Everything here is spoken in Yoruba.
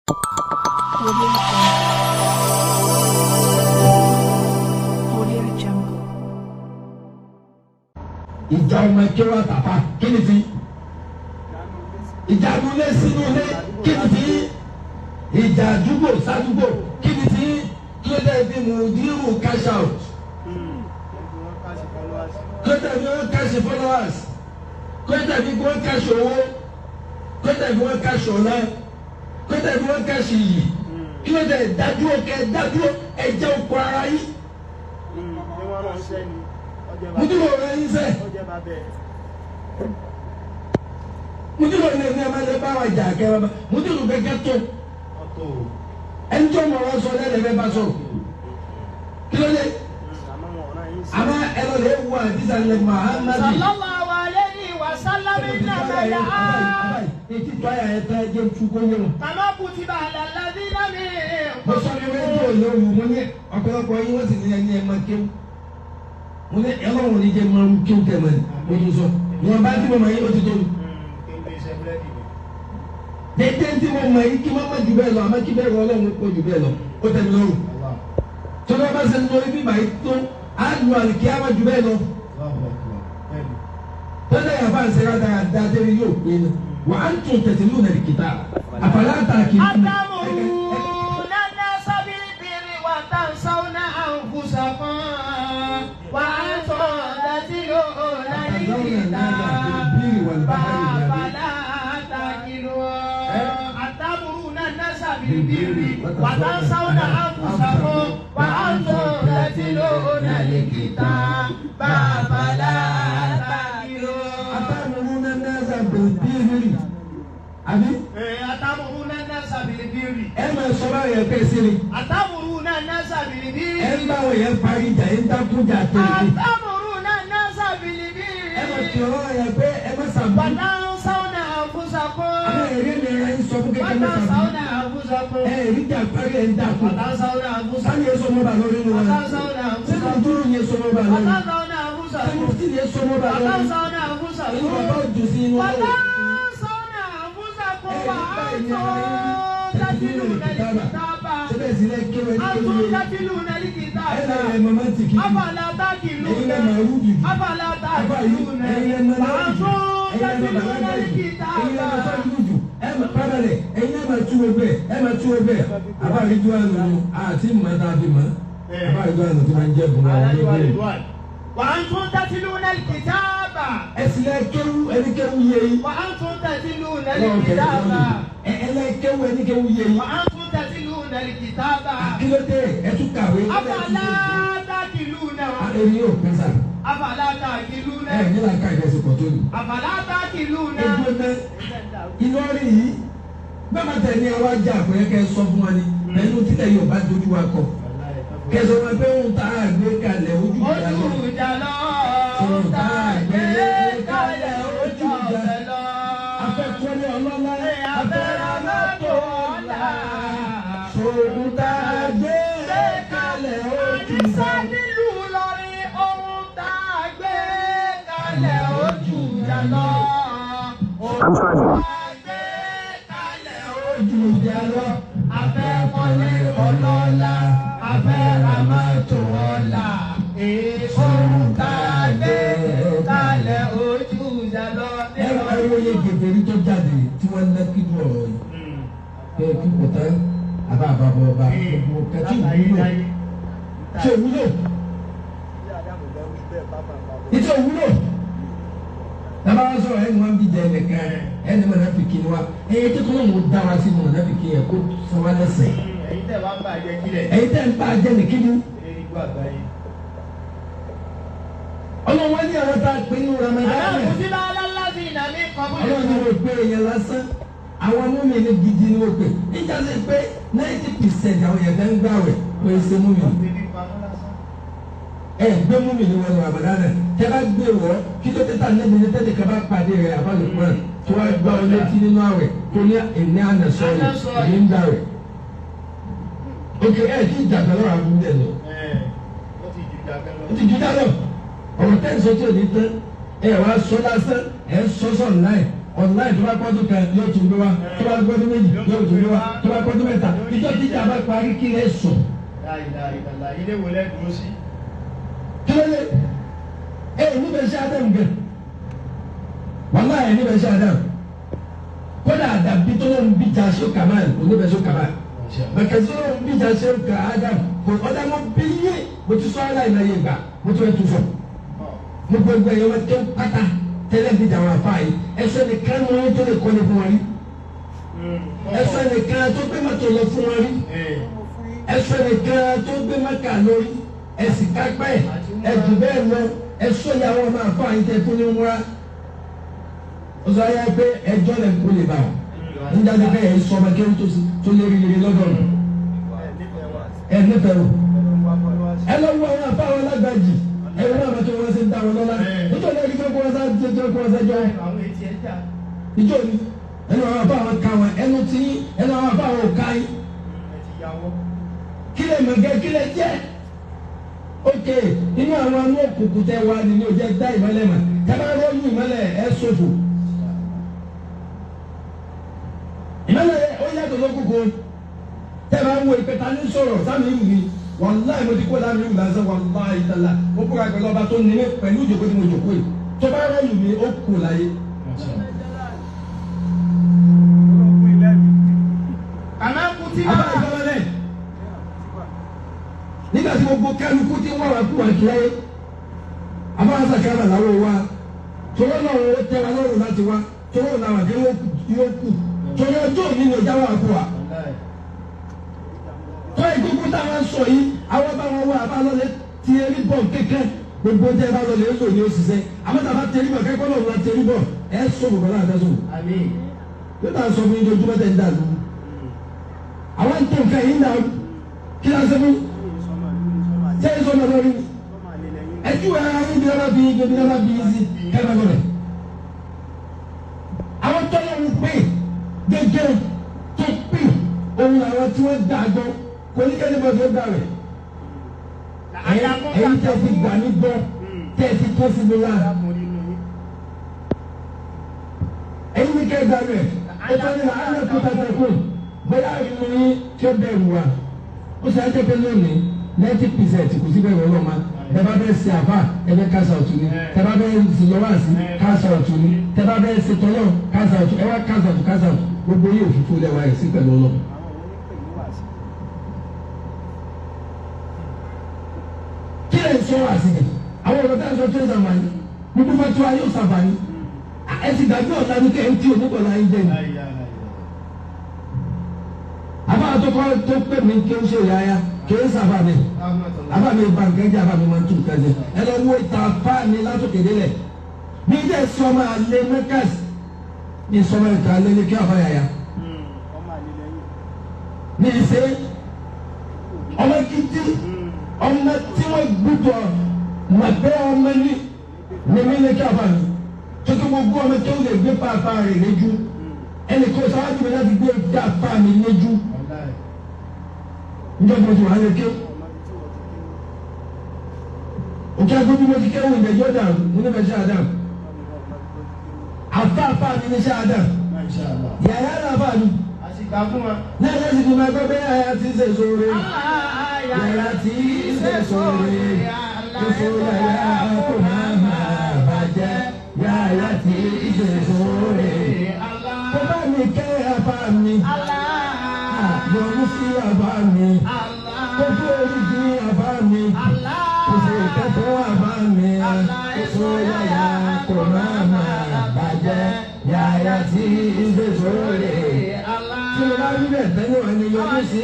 Audio Jungle. Audio Jungle. Ìjà ọmọ ẹkẹwà àtàfà, kí ni ti ìjà abúlé sínú ilé? Kí ni ti ìjà àdúgbò sádúgbò? Kí ni ti kí ló dé bí mùdírù cash out? Kí ló dé bí wọ́n cash followers? Kí ló dé bí wọ́n cash owó? Kí ló dé bí wọ́n cash ọ̀la? Kí ló dé bí wọ́n cash iyì? Kí ló dé dádúró kẹ dádúró ẹjẹ òkú ara yìí? Mùdírù ọ̀rẹ́ yín sẹ́, mùdírù ní ẹni ẹ máa lè bá wa jà kẹ bá mùdírù gẹ́gẹ́ tó ẹni tó mọ̀ wọ́n sọ lẹ́nu ẹ bá sọ̀rọ̀. Kí ló dé? Àmọ́ ẹ lọ lè wọ àdìsá lẹ Muhammadu. Sallallahu alayhi wa sallam innama Etí tó àyà ẹ tán, ẹ jẹ́ tukọ̀ yẹn o. kama kutiba ala alladhina min Mo sọ ní rédíò lóru, mo ní ọ̀pọ̀lọpọ̀ yín wọ́n sì ní ẹni ẹ máa kéwù. Mo ní ẹlọ́run ní jẹ́ máa ń kéwù tẹ̀ mọ́ ni mo tún sọ. Ìwọ̀n bá tí mo mọ̀ yín ó ti tó mi. Dédé tí mo mọ̀ yín kí má má jù bẹ́ẹ̀ lọ, àmọ́ kí bẹ́ẹ̀ rọ Ọlọ́run kó jù bẹ́ẹ̀ lọ, ó tẹ̀ mí lọ́rùn. Tọ́lá bá ṣe ń lọ ibi báyìí tó, á lu àlùkí á má jù bẹ́ẹ̀ lọ. Tọ́lá yà bá ń ṣe rádaràda débi yóò pé ní. Wà á tún tẹ̀sí lù nà kìtà. Àfàlà àtàkì. Atamuruna an-nasa bil-birri wa tansawna anfusakum wa antum tatluna al-kitaba afala taqilun. Atamuruna an-nasa bil-birri wa tansawna anfusakum wa antum tatluna al-kitaba afala taqilun. Atamuruna an-nasa bil-birri. Àbí? Atamuruna an-nasa bil-birri. Ẹ máa sọ báwo yẹn pé sí ni. Atamuruna an-nasa bil-birri. Ẹ ń báwo yẹn parí ìjà, ẹ ń dákúnjà tẹ̀lé. Atamuruna an-nasa bil-birri. Ẹ máa kí ọ̀rọ̀ yẹn pé ẹ má sàbí. Wa tansawna anfusakum. Àwọn èrè mi ẹ ń sọ fún Wa kékeré má sàbí. tansawna anfusakum. Ẹ èrè jà parí ẹ ń dákú. Wa tansawna anfusakum. Sani yẹn sọ mọ́ bá lórí nu Wa wọn. tansawna Sẹ́ni anfusakum. dúró yẹn sọ mọ́ bá Wa lórí. tansawna Sẹ́ni anfusakum. mufti yẹn sọ mọ́ bá Wa lórí. tansawna Inú anfusakum. bàbá òjò sí inú Wa ọ̀rọ̀. tansawna anfusakum wa antum tatluna al-kitaba. Sẹ́bẹ̀ sílẹ̀ kéwẹ́ ní Antum kéwẹ́. tatluna al-kitaba. Ẹ lẹ́yìn mọ̀mọ́ ti kí. Afala Ẹ̀yin taqiluna. lẹ́ máa rú dùdù. Afala Àbá yìí, taqiluna. ẹ̀yin lẹ́ máa Wa náà jù. antum Ẹ̀yin lẹ́ máa tatluna bàlágà jù. Ẹ̀yin lẹ́ máa al-kitaba. sọ́jú jù. Ẹ máa pàdánù. Ẹ̀yin lẹ́ máa tú gbogbo ẹ̀. Ẹ máa tú gbogbo ẹ̀. Àbá àrídú àná àti mọ̀ tá a fi mọ̀. Àbá àrídú àná tí máa ń jẹ́ bùnú àwọn olóògbé. Wa antum tatluna al-kitaba. Ẹ sì lẹ́ kéwú ẹni kéwú yé yín. Wa antum tatluna Ọlọ́run kẹ́ ẹ̀ al-kitaba. ẹ ẹ lẹ́ kéwú ẹni kéwú yé yín. Wa antum tatluna al-kitaba. Kí ló dé? Ẹ tún kàwé. Afala taqiluna. Ẹni yóò pín sá. Afala taqiluna. Ẹ ní làákà ìrẹsì pọ̀ tó ní. Afala taqiluna. Ẹgbẹ́ náà Ìlọrin yìí bẹ́ẹ̀ máa tẹ̀ ní àwa jà kò yẹ kẹ́ ẹ sọ fún wa ni pẹ̀lú tílẹ̀ yóò bá dojú wa kọ. Kẹsàn án pé òun tá a gbé kalẹ̀ ojú ìjà lọ. Ojú ìjà lọ. Tá a gbé kalẹ̀ ojú ìjà lọ. Afẹ́kọ́lé ọlọ́lá, Afẹ́ra mọ́tò ọ̀la. Sòun tá a gbé kalẹ̀ ojú Àdìsá ìjà. nílùú Ìlọrin, ohun tá a gbé kalẹ̀ ojú ìjà lọ. Ohun tá a gbé kalẹ̀ Ojú ìjà lọ. Afẹ́kọ́lé ọlọ́lá, afẹ́ra mọ́tò ọ̀la. Ohun tá a gbé kalẹ̀ ojú ìjà lọ. Ẹ ẹ wo ye gègérí tó jáde tí wọ́n ná kí ló ọ̀rọ̀ yìí. Pé kí kò tán àbá àbábọ̀ ọba gbogbo kẹtí ìwúlò. Ṣé ìwúlò? Ìtò ìwúlò. Tábà wá sọ̀rọ̀ ẹni wọn bí jẹ ẹnìkan ẹni mọ̀nàfíkì ni wa. Ẹyẹ tí kọ́nà ń dá wa sí mọ̀nàfíkì yẹn kó san wa lẹ́sẹ̀. Ẹ̀yin tẹ́ wá ń bàjẹ́ kílẹ̀. Ẹ̀yin tẹ́ ń bá a jẹ́ nìkíni. Eré igbó àgbáyé. Ọlọ́run wá ní àwọn tá a pè ní Ramadan. Àlọ́ kutiba ala alladhina min Ọlọ́run ní qablikum. mo pé èèyàn lásán, àwọn múmi ní gidi ni mo pè níjà sí pé 90% àwọn èèyàn kan ń gbàwẹ̀ pé ṣe múmi. Bébí pamọ́ lásán. Ẹ gbé múmi ní wọn Ramadan náà tẹ bá gbé wọ kí ló dé tà níbi ní tẹ́lẹ̀ kaba pàdé rẹ àbálòpọ̀ rẹ tó wá gbá ọ létí nínú àwẹ̀ tó ní èmi àná sọ̀rọ̀ èmi ń gbàwẹ̀. Ok, ẹ ti dàgbà lọ́rọ̀ àbúrò ẹ̀ lọ. Ẹ̀ ó ti jù dàgbà lọ. Ó ti jù dá lọ. Ọ̀rọ̀ tẹ́ ń sọ tí ò ní tán, ẹ wá sọ lásán, ẹ ń sọ sọ̀ láì. Ọ̀nláì tó bá pọ́dún kan yóò tún gbé wá, tó bá gbọ́dún méjì yóò tún gbé wá, tó bá pọ́dún mẹ́ta, ìjọ tíjà bá parí kí lè sùn. Láìláìlàlá ilé wo lẹ́ dúró sí? Kí ló dé? Ẹ níbẹ̀ ṣe Adam gẹ̀. Wàláhì ẹ níbẹ̀ ṣe Adam. Kódà àdàbí tó ló ń bíjà ṣó Kamal, kò níbẹ̀ ṣó Kamal. Bàkàtí tó ló ń bíjà ṣó Adam, kò ọ̀dà mo bí yé, mo ti sọ aláìláyé gbà, mo ti fẹ́ tu sọ. Mo gbogbo ẹ̀yọ́ wọn tó pátá tẹ́lẹ̀ bí jàwọn afa yìí ẹsẹ̀ nìkan ni wọ́n tó lè kọ́ni fún wọn rí, ẹsẹ̀ nìkan tó gbé mọ́tò lọ fún wọn rí, ẹsẹ̀ nìkan tó gbé mọ́kà lórí, ẹsì kápẹ́ ẹjù bẹ́ẹ̀ lọ, ẹsọ̀ ìyàwó ọmọ afa yìí tẹ fún ní wúrà. Ó sọ ayé pé ẹjọ́ lẹ̀ kó lè bá wọn níjà tó kẹ́ ẹ̀ sọ ọmọ kéwù tó lérí lérí lọ́dọ̀ rẹ̀ ẹ̀ nífẹ̀ẹ́ o. Ẹ lọ wọ àwọn afa wọn lágbàjì, ẹ wọ́n àwọn tó wọ́n ṣe ń dá wọn lọ́la nítorí ẹni tó kọ́ ọ́sá jẹjọ́ kọ́ ọ́sá jọ ìjọ ni ẹnu àwọn afọ àwọn ká wọn ẹnu tí ẹnu àwọn afọ àwọn ká yín kí lè mọ̀gẹ́ kí lè jẹ́ ok inú àwọn anú òkùnkùn tẹ wá ni ní o jẹ́ dá ìmọ́lẹ̀ mọ̀ tẹ́lá rọ́ọ̀lù ìmọ́lẹ̀ ẹ̀ ṣòfò ìmọ́lẹ̀ ó yàtọ̀ lókùnkùn tẹ́lá ń wo ìpẹ́ta ní sọ̀rọ̀ sámi ìwù mi wàláì mo ti kó láàmì ìwù lásán wàláì tàlà mo kóra pẹ̀lú ọba tó ní mi pẹ̀lú ìjòkó tí mo jòkó yìí tó bá rọ́ọ̀lù mi ó kù láyé. Kàmá kutí àbá náà. ìjọba náà nígbà tí gbogbo kálukú ti ń wá wá kú wá kíláyé àbá àṣàkárà làwọn wa tọwọ́ náà wọ́n tẹ́ wa lọ́rùn láti wá tọwọ́ náà wà kí yóò kú tọwọ́ ọjọ́ òní ni ọjà wà kú wa tọ́ ìgbógun táwọn sọ yìí àwọn bá wọn wá àbá lọ́lẹ̀ ti erí bọ̀ kékeré gbogbo tẹ́ bá lọ́lẹ̀ lò ní òṣìṣẹ́ àmọ́ tàbá tẹ̀rí bọ̀ kẹ́kọ̀ọ́ lọ́wọ́ la tẹ̀rí bọ̀ ẹ̀ sọ bọ̀ bọ́lá àtẹ́sọ̀ Àmín. yóò tà sọ fún yín ojoojúmọ́ tẹ̀ ń dà lù àwọn tó nǹkan yìí ń dà kí ló ń sọ fún sẹ́yìn sọ́nà lórí ẹjú ara yín bí ọlá bí yín bí ọlá bí yín sí kẹ́mẹ́ lọ́rẹ̀ àwọn tọ́lọ̀ ń pè gẹ́gẹ́ tó pè òun làwọn tí wọ́n dà gbọ́ kò ní kẹ́ni bọ́ tó gbà rẹ̀ ẹ̀yin tẹ́ ti gbà mí gbọ́ tẹ́ ti tó sí mi lára ẹ̀yin ní kẹ́ gbà rẹ̀ ó tọ́ ní làálẹ̀ kó tàtà kó bóyá ìlú yín tí ó bẹ̀rù wa ó sì á jẹ́ pé lónìí 90% kò sí bẹ̀rù ọlọ́mọ tẹ́ bá fẹ́ ṣe àfà ẹ fẹ́ kásá ọ̀tún ni tẹ́ bá fẹ́ ṣe lọ́wọ́sí kásá ọ̀tún ni tẹ́ bá fẹ́ ṣe tọ́lọ́ kásá ọ̀tún ẹ wá kásá ọ̀tún kásá ọ̀tún gbogbo yìí òfìfo lẹ́wà ẹ̀ sí pẹ̀lú ọlọ́mọ. Kí lè sọ wá sí i àwọn ọ̀rọ̀ tá a sọ tó ń sàǹfààní gbogbo fatuwa yóò sàǹfààní ẹ sì gbàgbé ọ̀la ní kẹ́ ẹ ń tí onígbọ̀lá yín jẹ́ ni. Àbá àtọkọ tó pè mí kí n ṣe yáyá kí n sàfà mi àbá mi ba nǹkan jẹ́ àbá mi máa ń tún nǹkan jẹ ẹ lọ wo ìta afá mi látòkè délẹ̀ mi dẹ̀ sọmọ alẹ́ mẹ́kàs mi sọmọ ìta alẹ́ ní kí àbá yàyà mi ṣe ọmọ gidi ọmọ tí wọ́n gbúdọ̀ màgbẹ́ ọmọ ní ní mi ní kí àbá mi tókè gbogbo ọmọ tó lè gbé pàápàá rẹ̀ lójú ẹnì kan sáájú mi láti gbé pàápàá mi lójú njẹ́ mo ti wà lè ké òkè agbóbi mo ti kéwòn ìgbẹ́jọ́ dà mo ní bẹ ṣe àdàm àfáàfáà mi ní ṣe àdàm yàrá làfáà mi Àsìkò fún wa. náà lẹ́sìn tó máa gbọ́ pé yàrá ti ṣe sóore yàrá ti ṣe sóore èso yàrá kò máa máa bàjẹ́ yàrá ti ṣe sóore kó bá mi kẹ́ àbá mi yọ̀rù sí àbá mi kó fún oríjì àbá mi kó sì kẹ́kọ̀ọ́ àbá mi èso yàrá kò máa máa bàjẹ́ yàrá ti ṣe sóore tí mo bá rí bẹ́ẹ̀ tẹ́lẹ̀ wọ́n ní yọ̀rù sí.